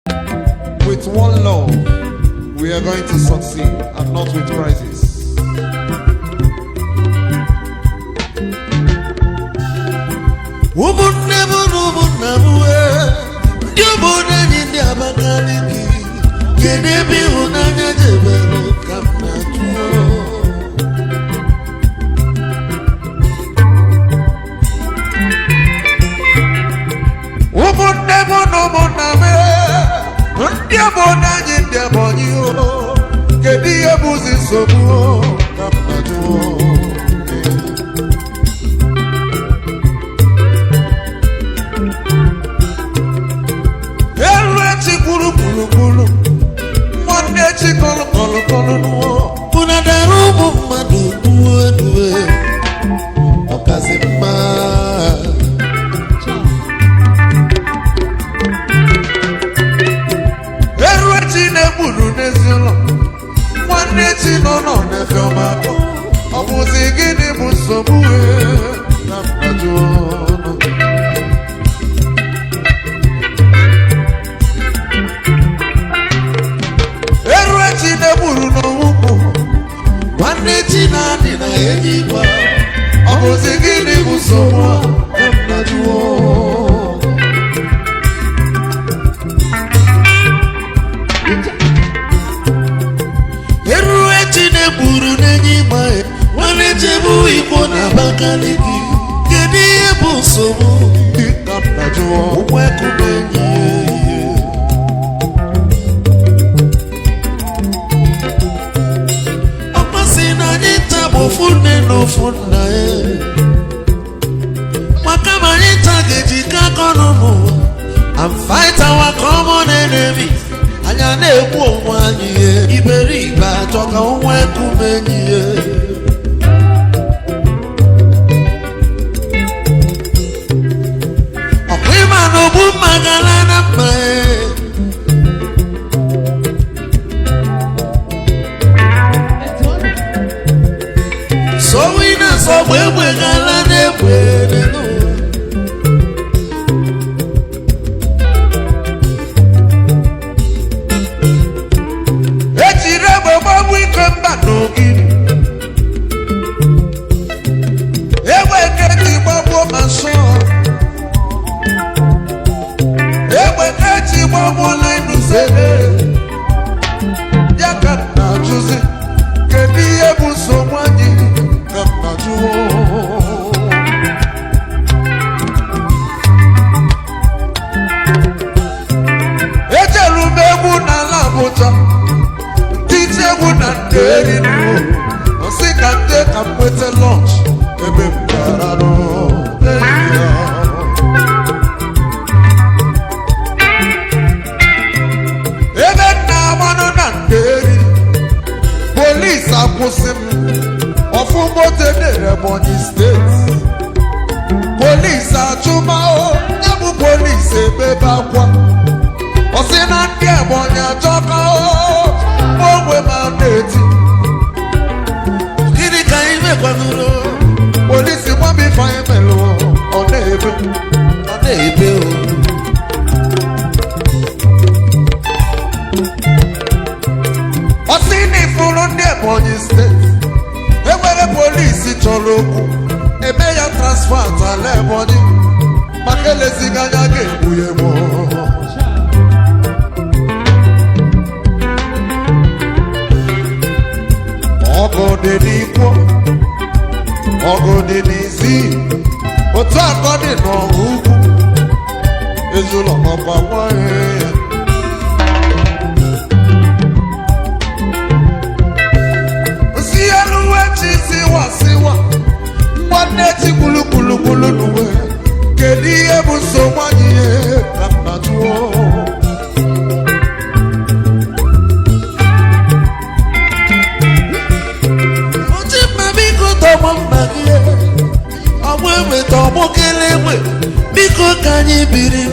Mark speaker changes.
Speaker 1: With one love, we are going to succeed and not with crisis.
Speaker 2: Ụmụnne m na ụmụnna m wee, ndị obodo anyị ndị Abakaliki, kedu ebe ịhụnanya jebere ka m na-ajụ?
Speaker 1: Ụmụnne m na ụmụnna m, ndị obodo anyị ndị Ebonyi o, kedu ihe bụzi nsogbu o, ka m na-ajụ o. Elu echi kwuru gburugburu, nwanne echi kọlụ kọlụ kọlụ nụọ.
Speaker 2: Unu dara ụmụ mmadụ gbuo eduwe, ọkazi mma.
Speaker 1: Eru echi na-egburu n'ezinụlọ, nwanne echi nọ nọ n'efe ọma akọ. Ọ bụzi gịnị bụ nsogbu e, na m na-ajụ ọnụ. Eru echi na-egburu n'owukwu,
Speaker 2: Nwanne echi na-adị na enyi gwa,
Speaker 1: ọ bụzi gịnị bụ nsogbu a, na m na-ajụ ọnụ.
Speaker 2: Eru echi na-egburu n'enyi gba, nwanne echi bụ Igbo na Abakaliki, kedu ihe bụ nsogbu?
Speaker 1: Ka m na-ajụ ọnụ.
Speaker 2: Ụgbọ ekube enyi ya. Ọ masị na anyị nta bụ ofu nne na ofu nna ya, maka ma anyị nta ga-ejikọ aka ọnụ n'ụwa and fight our common enemy. Anyị a na-egbu onwe anyị ihe iberibe achọ ka nwa ekume enyi ya. Ọkwa ịma na ogbu mma gara na mma ya. Sowe na-asọgbu egbe gara n'egbe n'ụwa.
Speaker 1: Ejiri egbe gbagbu ike mba n'ogiri, egbe keji gbagbuo ma nsọ, egbe keji gbagbuo Linus Ede. Ya ka m na-ajụzi, kedu ihe bụ nsogbu anyị, ka m na-ajụ. Ejelu m egwu n'ala Abuja, titi egwu na nderi nụ, nsị ka nde ka m nweta lọnch ebe m gara nụ. Ebe m na-agbanụ na nderi, polisi akwụsị m ọfụ moto edere Ebonyi steeti. Polisi achụmahụ ya bụ polisi ebebe akwa, ọ sị na ndị Ebonyi achọka ogwe ma na-eti.
Speaker 2: Gịnị ka anyị mekwanụrụ?
Speaker 1: Polisi gbam ifeanyị melụ, ọ na-ebe.
Speaker 2: Ọ na-ebe o.
Speaker 1: Ọ sị na ifuru ndị Ebonyi steeti enwere polisi chọrọ okwu eme ya transfa ala Ebonyi, maka elezighị anya ga-egbu ya egbu. Ọgụ dị n'ikwo, ọgụ dị n'isi, otu akọ dị n'ọgụ ugwu, ezulọ ọkwa nwanyị ya. Nsi elu echi siwa siwa, nwanne chi kwulukwulukwulu n'uwe, kedu ihe bụ nsogbu anyị ihe, ka m na-ajụọ.
Speaker 2: Oji mma biko tọgbọ mma gị, ọgbọ egbe tọgbọ kele egbe, biko ka anyị biri.